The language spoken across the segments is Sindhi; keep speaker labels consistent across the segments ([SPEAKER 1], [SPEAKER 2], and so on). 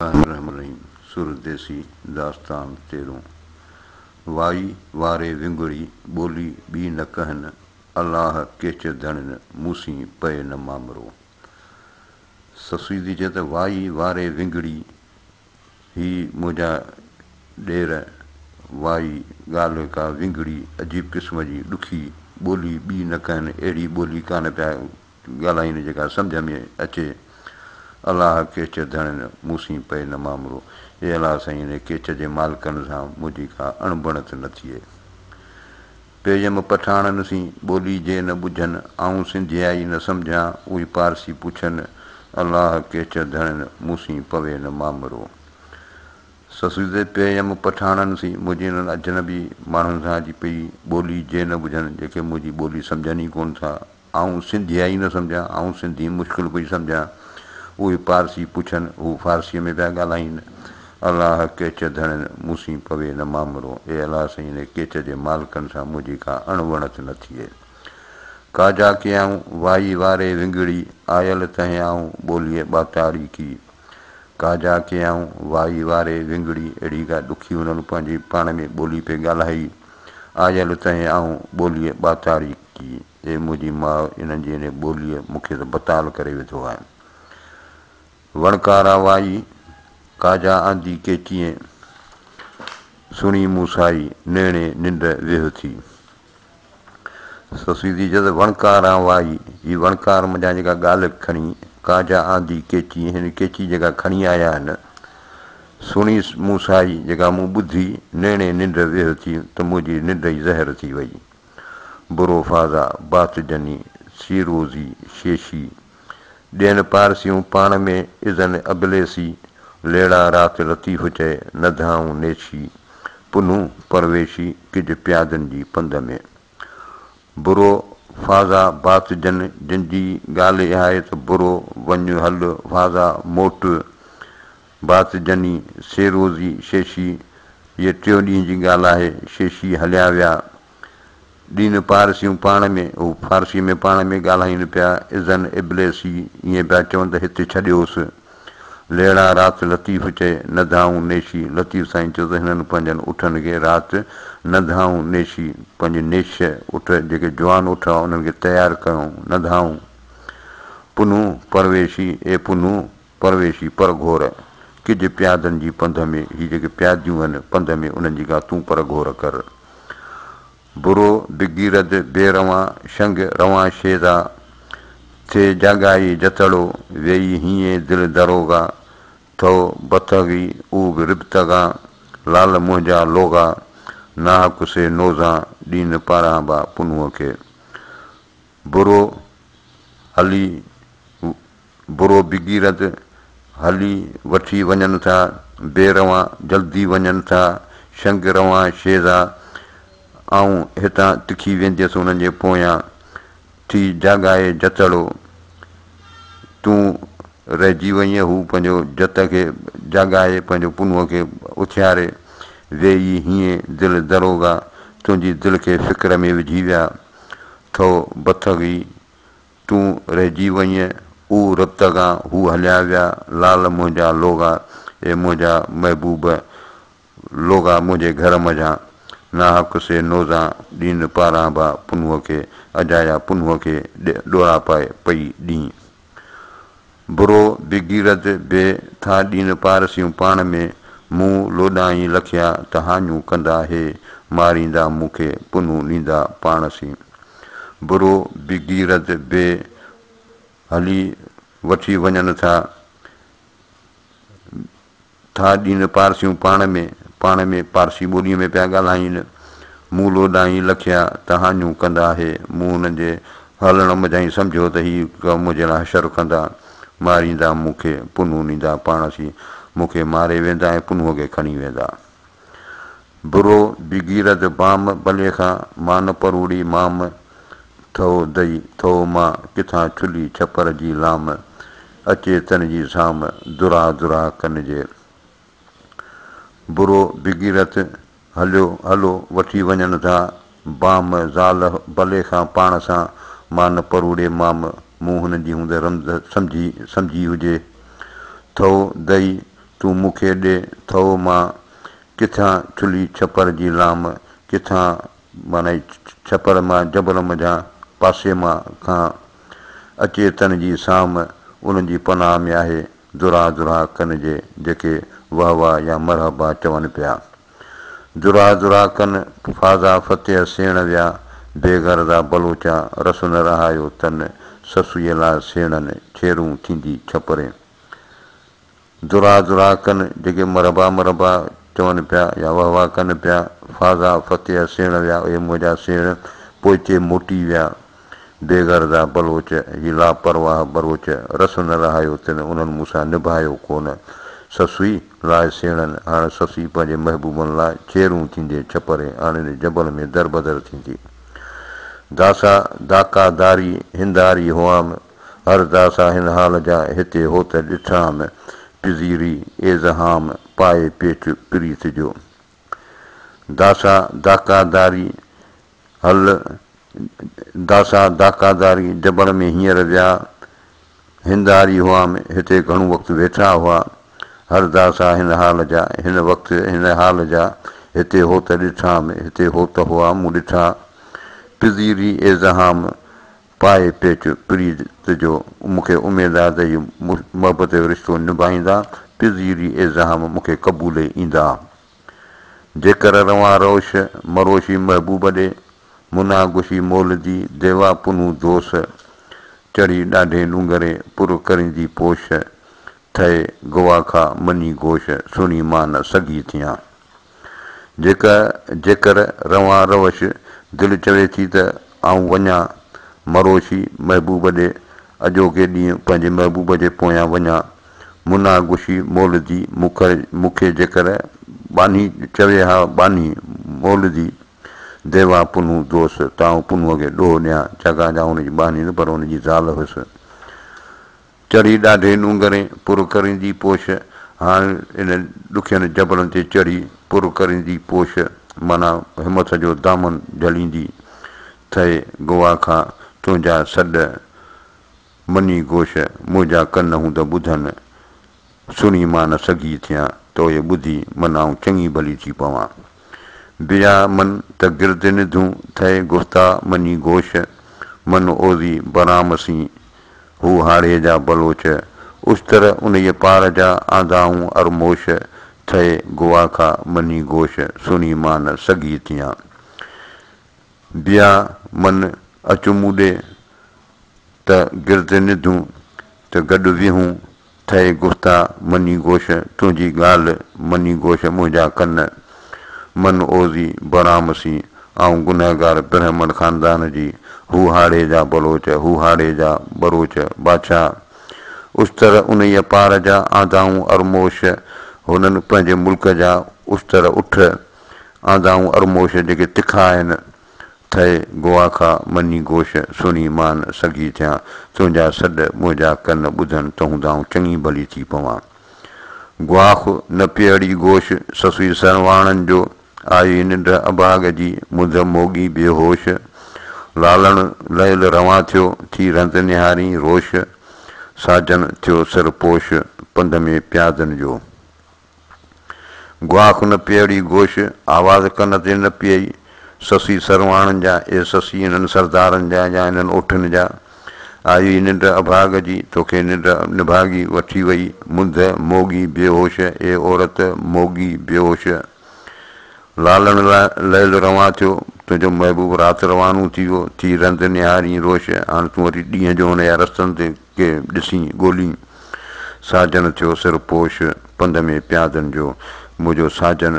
[SPEAKER 1] الرحمن الرحيم سر ديسي داستان تيرهون وائي واري ونگڙي ٻولي ٻي نه ڪهن الله ڪيچ ڌڻين مون سين پئي نه مامرو سسئي ٿي چئي ته وائي واري ونگڙي هي منهنجا ڏير وائي ڳالهه ڪا ونگڙي عجيب قسم جي ڏکي ٻولي ٻي نه ڪهن اهڙي ٻولي ڪانه پيا ڳالهائين جيڪا سمجهه ۾ اچي. الله ڪيچ ڌڻين مون سين پئي نه مامرو. اي الله سائين انهي ڪيچ جي مالڪن سان منهنجي ڪا اڻبڻت نه ٿئي. پيم پٺاڻن سين ٻولي جي نه ٻجهن، آئون سنڌيائي نه سمجهان، اهي پارسي پڇن، الله ڪيچ ڌڻين مون سين پوي نه مامرو. سسئي پيم پٺاڻن سين منهنجي انهن اجنبي ماڻهن سان جي پئي ٻولي جي نه ٻجهن، جيڪي منهنجي ٻولي سمجهن ئي ڪونه ٿا. آئون سنڌيائي نه سمجهان، آئون سنڌي مشڪل پئي سمجهان. اهي پارسي پڇن، هو فارسيء ۾ پيا ڳالهائين. الله ڪيچ ڌڻين، مون سين پوي نه مامرو. اي الله سائين، انهي ڪيچ جي مالڪن سان منهنجي ڪا اڻ وڻت نه ٿئي. ڪا جا ڪيائون، وائي واري ونگڙي، آيل تنهن آئون، ٻوليء ٻاتاڙي ڪي. ڪا جا ڪيائون، وائي واري ونگڙي، اهڙي ڪا ڏکي هنن پنهنجي پاڻ ۾ ٻولي پئي ڳالهائي. آيل تنهن آئون، ٻوليء ٻاتاڙي ڪي. اي منهنجي ماء، انهن جي انهيء ٻوليء مون کي ته بتال ڪري وڌو آهي. وڻڪارا وائي، ڪا جا آندي ڪيچيئين، سڻي مون سائي، نيڻي ننڊ ويهه ٿي. سسئي ٿي چئي ته وڻڪارا وائي، هي وڻڪار منجهان جيڪا ڳالهه کڻي، ڪا جا آندي ڪيچيئين، هن ڪيچي جيڪا کڻي آيا آهن، سڻي مون سائي، جيڪا مون ٻڌي، نيڻي ننڊ ويهه ٿي، ته منهنجي ننڊ ئي زهر ٿي وئي. برو فازا بات جني سيروزي شيشي ڏين پارسيون پاڻ ۾ اذن ابليسي ليڙا رات لطيف چئي نڌائون نيشي پنهون پرويشي ڪج پيادن جي پنڌ ۾ برو فازا بات جن جن جي ڳالهه اها آهي ته برو وڃ هل فازا موٽ بات جني سيروزي شيشي هيء ٽيون ڏينهن جي ڳالهه آهي شيشي هليا ويا ڏين پارسيون پاڻ ۾، هو فارسيء ۾ پاڻ ۾ ڳالهائين پيا، اذن ابليسي ائين پيا چون ته هتي ڇڏيوس. ليڙا رات لطيف چئي، نڌائون نيشي، لطيف سائين چيو ته هنن پنهنجن اٺن کي رات نڌائون نيشي، پنهنجي نيش اٺ جيڪي جوان اٺ هئا انهن کي تيار ڪيائون، نڌائون. پنهون پرويشي، اي پنهون پرويشي پر گهور، ڪج پيادن جي پنڌ ۾، هي جيڪي پياديون آهن پنڌ ۾ انهن جي ڪا تون پر گهور ڪر. برو بگيرد بي روان شنگ روان شيدا، ٿئي جاڳائي جتڙو، ويئي هينئين دل دروغا، ٿئو بتغي اوب ربتغان، لال منهنجا لوغا، ناحق سي نوزان، ڏين پارانبا پنهونء کي. برو هلي برو بگيرد هلي وٺي وڃن ٿا، بي روان جلدي وڃن ٿا، شنگ روان شيزا، آئون هتان تکي وينديس انهن جي پويان، ٿي جاڳائي جتڙو، تون رهجي وئين، هو پنهنجو جت کي جاڳائي پنهنجو پنهونء کي اٿياري، ويئي هينئين دل دروغا، تنهنجي دل کي فڪر ۾ وجهي ويا، ٿو بٿغي تون رهجي وئين، او ربتغان هو هليا ويا، لال منهنجا لوغا، اي منهنجا محبوب لوغا منهنجي گهر منجهان، ناحق سي نوزان ڏين پارانڀا پنهونء کي، اجايا پنهونء کي ڏوراپائي پئي ڏين. برو بگيرد به ٿا ڏين پارسيون پاڻ ۾، مون لوڏائين لکيا ته هاڃون ڪندا هي، ماريندا مون کي پنهون نيندا پاڻ سين. برو بگيرد به هلي وٺي وڃن ٿا. ٿا ڏين پارسيون پاڻ ۾، پاڻ ۾ پارسي ٻوليء ۾ پيا ڳالهائين. مون لوڏائين لکيا ته هاڃون ڪندا هي. مون انهن جي هلڻ منجهان ئي سمجهيو ته هي ڪا منهنجي لاء حشر ڪندا، ماريندا مون کي، پنهون نيندا پاڻ سين، مون کي ماري ويندا ۽ پنهونء کي کڻي ويندا. برو بگيرد بام بليخا، مان پروڙي مام، ٿئو دئي ٿئو مان، ڪٿان ڇلي ڇپر جي لام، اچي تن جي سام، درا درا ڪن جي. برو بگيرت هليو هلو وٺي وڃن ٿا، بام زال بليخا پاڻ سان، مان پروڙي مام، مون هن جي هوند رمز سمجهي سمجهي هجي. ٿئو دئي تون مون کي ڏي، ٿئو مان ڪٿان ڇلي ڇپر جي لام، ڪٿان معنيٰ ڇپر مان جبل منجهان پاسي مان کان اچي تن جي سام، انهن جي پناهه ۾ آهي درها درها ڪن جي جيڪي وهه واه يا مرحبا چون پيا. درها درها ڪن فازا فتح سيڻ ويا، بي غرضا بلوچا رس نه رهايو تن سسئيء لاء سيڻن ڇيرون ٿيندي ڇپرين. ذرا ذرا ڪن، جيڪي مرحبا مرحبا چون پيا يا وهه واه ڪن پيا، فازا فتح سيڻ ويا، اهي منهنجا سيڻ پوئتي موٽي ويا، بي غرضا بلوچ، هي لاپرواهه ٻروچ، رس نه رهايو تن، انهن مون سان نڀايو ڪونه، سسئي لاء سيڻن، هاڻ سسئي پنهنجي محبوبن لاء چيرون ٿيندي ڇپري، هاڻ ان جبل ۾ دربدر ٿيندي. داسا داڪا داري هنداري هئام، هر داسا هن حال جا هتي هوت ڏٺام، پذيري ايزهام پائي پيچ پريت جو. داسا داڪا داري هل داسا داڪا داري جبل ۾ هينئر ويا، هنداري هئام هتي گهڻو وقت ويٺا هئا. هر داسا هن حال جا هن وقت هن حال جا هتي هوت ڏٺام، هتي هوت هئا مون ڏٺا. پذيري ايزهام پائي پيچ پريت جو مون کي اميد آهي ته هي محبت جو رشتو نڀائيندا، پذيري ازدحام مون کي قبولي ايندا. جيڪر روان روش مروشي محبوب ڏي، منا گشي مولدي ديوا پنهون دوس، چڙهي ڏاڍي ڏونگري پر ڪريندي پوش، ٿئي گواکا مني گوش، سڻي مان نه سگهي ٿيان. جيڪا جيڪر روان روش دل چوي ٿي ته آئون وڃان مروشي محبوب ڏي، اڄوڪي ڏينهن پنهنجي محبوب جي پويان وڃان. منا گشي مولدي مون کي جيڪر ٻانهي چوي ها ٻانهي مولدي ديوا پنهون دوس ته آئون پنهونء کي ڏوهه ڏيان، ڇاڪاڻ ته آئون هن جي ٻانهي نه پر هن جي زال هيس. چڙهي ڏاڍي ڏونگرين، پر ڪريندي پوش، هاڻ ان ڏکين جبلن تي چڙهي، پر ڪريندي پوش، معنيٰ همٿ جو دامن جهليندي، ٿئي گوا کان تنهنجا سڏ مني گوش، منهنجا ڪن هوند ٻڌن، سڻي مان نه سگهي ٿيان، ته اهي ٻڌي من آئون چڱي ڀلي ٿي پوان. بيا من ته گرد نڌون، ٿئي گفتا مني گوش، من اوزي برام سين، هو هاڙهي جا بلوچ، اشتر انهيء پار جا آندائون ارموش، ٿئي گواکا مني گوش، سڻي مان نه سگهي ٿيان. بيا من اچ مون ڏي، ته گرد نڌون، ته گڏ ويهون، ٿئي گفتا مني گوش، تنهنجي ڳالهه مني گوش، منهنجا ڪن من اوزي برام سين، آئون گنهگار برهمڻ خاندان جي، هو هاڙهي جا بلوچ، هو هاڙهي جا ٻروچ، بادشاهه اشتر انهيء پار جا آندائون ارموش، هنن پنهنجي ملڪ جا اشتر اٺ آندائون ارموش، جيڪي تکا آهن. ٿئي گواکا مني گوش، سڻي مان سگهي ٿيان، تنهنجا سڏ منهنجا ڪن ٻڌن ته هوند آئون چڱي ڀلي ٿي پوان. گواخ نه پيئڙي گوش، سسئي سرواڻن جو، آئي ننڊ اڀاڳ جي، منڌ موڳي بي هوش. لالڻ ليل روان ٿيو، ٿي رند نهارين روش، ساجن ٿيو سر پوش، پنڌ ۾ پيادن جو. گواخ نه پيئڙي گوش، آواز ڪن تي نه پيئي، سسي سرواڻن جا، اي سسي انهن سردارن جا يا انهن اوٺن جا. آئي ننڊ اڀاڳ جي، توکي ننڊ نڀاڳي وٺي وئي، منڌ موڳي بيهوش، اي عورت موڳي بيهوش. لالڻ ليل روان ٿيو، تنهنجو محبوب رات روانو ٿي ويو، ٿي رند نهارين روش، هاڻ تون وري ڏينهن جو هن جا رستن تي ڪي ڏسين ڳولين. ساجن ٿيو سر پوش، پنڌ ۾ پيادن جو. منهنجو ساجن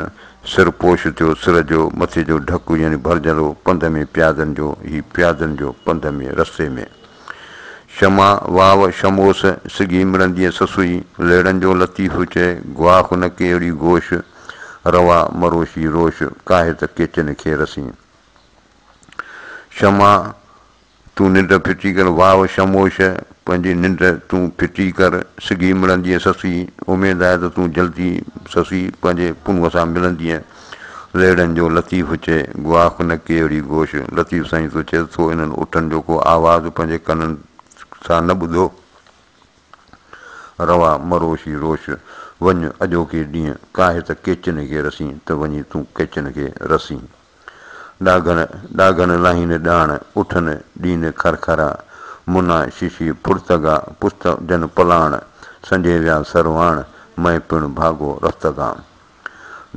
[SPEAKER 1] سر پوش ٿيو، سر جو مٿي جو ڍڪ يعني ڀرجهلو، پنڌ ۾ پيادن جو، هي پيادن جو پنڌ ۾ رستي ۾. شمع واو شموس، سگهي مڙندينء سسئي، ليڙن جو لطيف چئي، گواخ نه ڪيئڙي گوش، روا مروشي روش، ڪاهي ته ڪيچن کي رسين. شمع تون ننڊ ڦٽي ڪر، واهه شموش، پنهنجي ننڊ تون ڦٽي ڪر، سگهي مڙندينء سسئي، اميد آهي ته تون جلدي سسئي پنهنجي پنهونء سان ملندينء. ليڙن جو لطيف چئي، گواخ نه ڪيئڙي گوش، لطيف سائين ٿو چئي ته تو انهن اٺن جو ڪو آواز پنهنجي ڪنن سان نه ٻڌو؟ روا مروشي روش، وڃ اڄوڪي ڏينهن، ڪاهي ته ڪيچن کي رسين، ته وڃي تون ڪيچن کي رسين. ڏاگهن، ڏاگهن لاهين ڏاڻ، اٺن ڏين کرکرا، منا شيشي ڦڙتگا، پست جن پلاڻ، سنجهي ويا سرواڻ، مئن پڻ ڀاڳو رفتگا.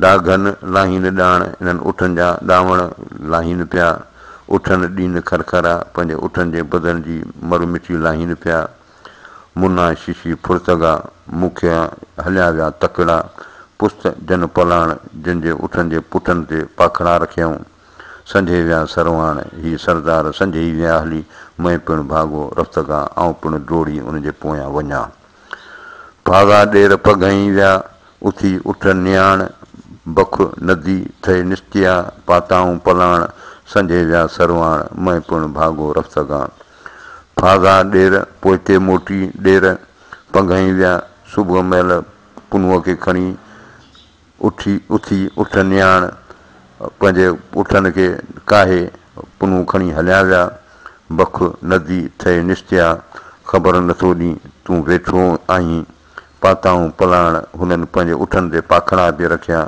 [SPEAKER 1] ڏاگهن لاهين ڏاڻ، انهن اٺن جا ڏاوڻ لاهين پيا، اٺن ڏين کرکرا، پنهنجي اٺن جي بدن جي مر مٺي لاهين پيا، منا شيشي ڦڙتگا، مون کي هليا ويا تڪڙا، پست جن پلاڻ، جن جي اٺن جي پٺن تي پاکڙا رکيائون، سنجهي ويا سرواڻ، هي سردار سنجهي ئي ويا هلي، مئن پڻ ڀاڳو رفتگا، آئون پڻ ڊوڙي ان جي پويان وڃان. ڦاڳا ڏير پگهئين ويا، اٿي اٺ نياڻ، بک ندي ٿئي نستيا، پاتائون پلاڻ، سنجهي ويا سرواڻ، مئن پڻ ڀاڳو رفتگان. ڦاڳا ڏير پوئتي موٽي ڏير پگهئين ويا، صبح مهل پنهونء کي کڻي اٺي اٿي اٺ نياڻ، پنهنجي اٺن کي ڪاهي پنهون کڻي هليا ويا. بک ندي ٿئي نستيا، خبر نٿو ڏين تون ويٺو آهين. پاتائون پلاڻ، هنن پنهنجي اٺن تي پاکڙا پئي رکيا.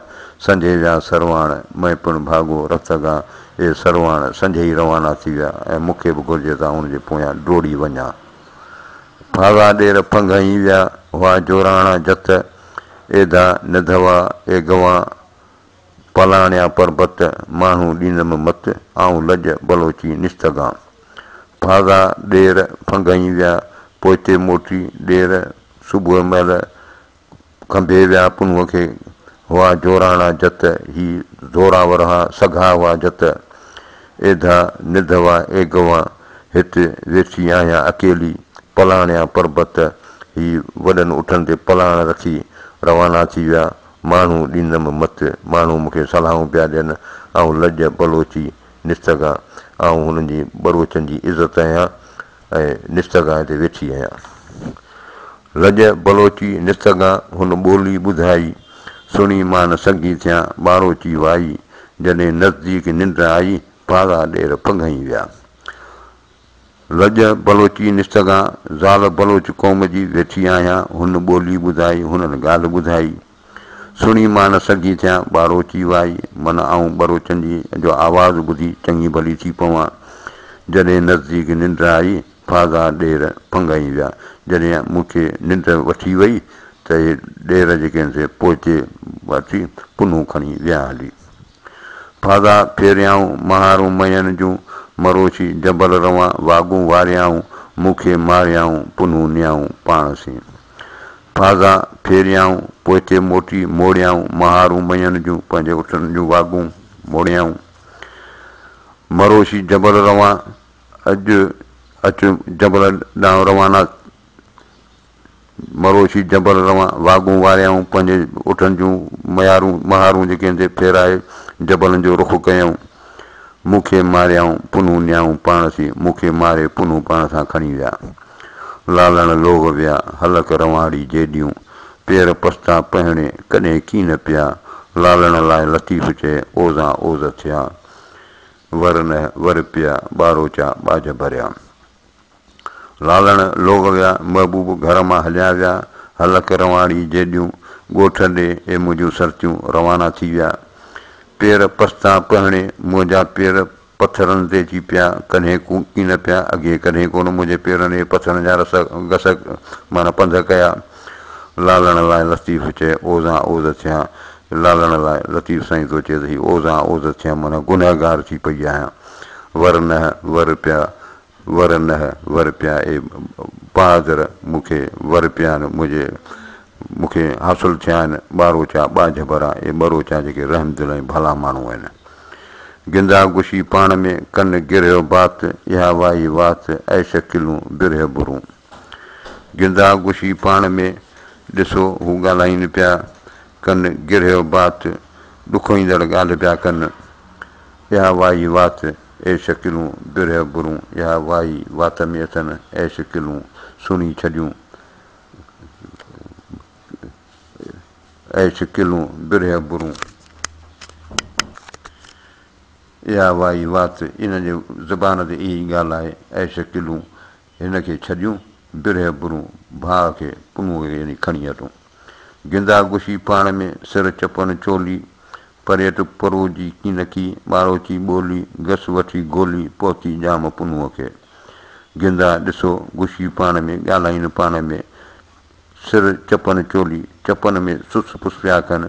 [SPEAKER 1] سنجهي ويا سرواڻ، مئن پڻ ڀاڳو رفتگان. اهي سرواڻ سنجهي ئي روانا ٿي ويا ۽ مون کي به گهرجي ته آئون ان جي پويان ڊوڙي وڃان. ڦاڳا ڏير ڦنگهئي ويا، هئا جوراڻا جت، ايڌا نڌوا ايگوان، پلاڻيا پربت، ماڻهو ڏيندم مت، آئون لڄ بلوچي نشتگان. ڦاڳا ڏير ڦنگهئي ويا، پوئتي موٽي ڏير صبح مهل کنڀي ويا پنهونء کي، هئا جوراڻا جت، هي زوراور ها، سگها هئا جت. ايڌا نڌوا ايگوان، هت ويٺي آهيان اڪيلي، پلاڻيان پربت، هي وڏن اٺن تي پلاڻ رکي روانا ٿي ويا، ماڻهو ڏيندم مت، ماڻهو مون کي صلاحون پيا ڏين، آئون لڄ بلوچي نستگان، آئون هنن جي ٻروچن جي عزت آهيان ۽ نستگان هتي ويٺي آهيان. لڄ بلوچي نستگان، هن ٻولي ٻڌائي، سڻي مان نه سگهي ٿيان، ٻاروچي وائي، جڏهن نزديڪ ننڊ آئي، پارا ڏير پگهئي ويا. لڄ بلوچي نستگان، زال بلوچ قوم جي ويٺي آهيان، هن ٻولي ٻڌائي، هنن ڳالهه ٻڌائي. سڻي مان نه سگهي ٿيان، ٻاروچي وائي، من آئون ٻروچن جي جو آواز ٻڌي چڱي ڀلي ٿي پوان. جڏهن نزديڪ ننڊ آئي، ڦاڳا ڏير ڦنگائي ويا. جڏهن مون کي ننڊ وٺي وئي ته اهي ڏير جيڪي آهن سي پوئتي اچي پنهون کڻي ويا هلي. ڦاڳا ڦيريائون، مهارون مئن جون، مروشي جبل روان، واڳون واريائون، مون کي ماريائون، پنهون نيائون پاڻ سين. ڦاڳا ڦيريائون، پوئتي موٽي موڙيائون، مهارون مئن جون، پنهنجي اٺن جون واڳون موڙيائون. مروشي جبل روان، اڄ اچ جبل ڏانهن روانا مروشي جبل روان، واڳون واريائون، پنهنجي اٺن جون ميارون مهارون جيڪي آهن سي ڦيرائي جبلن جو رخ ڪيائون. مون کي ماريائون، پنهون نيائون پاڻ سين، مون کي ماري پنهون پاڻ سان کڻي ويا. لالڻ لوهه ويا، هلڪ رواڙي جيڏيون، پير پستا پهڻي، ڪڏهن ڪين پيا، لالڻ لاء لطيف چئي، اوزان اوز ٿيا. ور نه ور پيا، ٻاروچا ٻاجهه ڀريا. لالڻ لوڳ ويا، محبوب گهر مان هليا ويا، هلڪ رواڙي جيڏيون، ڳوٺ ڏي اي منهنجون سرتيون روانا ٿي ويا. پير پستا پهڻي، منهنجا پير پٿرن تي اچي پيا، ڪڏهن ڪين پيا، اڳي ڪڏهن ڪونه منهنجي پيرن اهي پٿرن جا رس گس معنيٰ پنڌ ڪيا. لالڻ لاء لطيف چئي، اوزان اوز ٿيان. لالڻ لاء لطيف سائين ٿو چئي ته هي اوزان اوز ٿيان معنيٰ گنهگار ٿي پئي آهيان. ور نه ور پيا، ور نه ور پيا اي بهادر مون کي ور پيا آهن منهنجي مون کي حاصل ٿيا آهن ٻاروچا ٻاجهه ڀرا اي ٻروچا جيڪي رحمدل ۽ ڀلا ماڻهو آهن. گندا گشي پاڻ ۾ ڪن گرهيو بات اها وائي وات عيش ڪلون برهه برون. گندا گشي پاڻ ۾ ڏسو هو ڳالهائين پيا ڪن گرهيو بات ڏکوئيندڙ ڳالهه پيا ڪن. اها وائي وات اي شڪلون برهه برون اها وائي وات ۾ اٿن اي شڪلون سڻي ڇڏيون اي شڪلون برهه برون اها وائي وات ان جي زبان تي اها ئي ڳالهه آهي اي شڪلون هن کي ڇڏيون برهه برون ڀاء کي پنهونء کي يعني کڻي هلون. گندا گشي پاڻ ۾، سر چپن چولي، پريٽ پروجي ڪينڪي، ٻاروچي ٻولي، گس وٺي گولي، پهتي ڄام پنهونء کي. گندا ڏسو، گشي پاڻ ۾، ڳالهائين پاڻ ۾، سر چپن چولي، چپن ۾ سس پس پيا ڪن،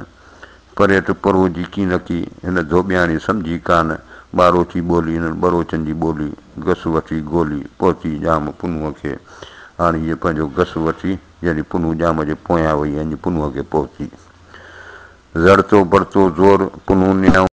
[SPEAKER 1] پريٽ پروجي ڪينڪي، هن ڌوٻياڻي سمجهي ڪانه، ٻاروچي ٻولي، هنن ٻروچن جي ٻولي، گس وٺي گولي، پهتي ڄام پنهونء کي. هاڻي هيء پنهنجو گس وٺي، يعني پنهون ڄام جي پويان وئي ۽ پنهونء کي پهتي. زڙتو برتو زور، پنهون نيائون.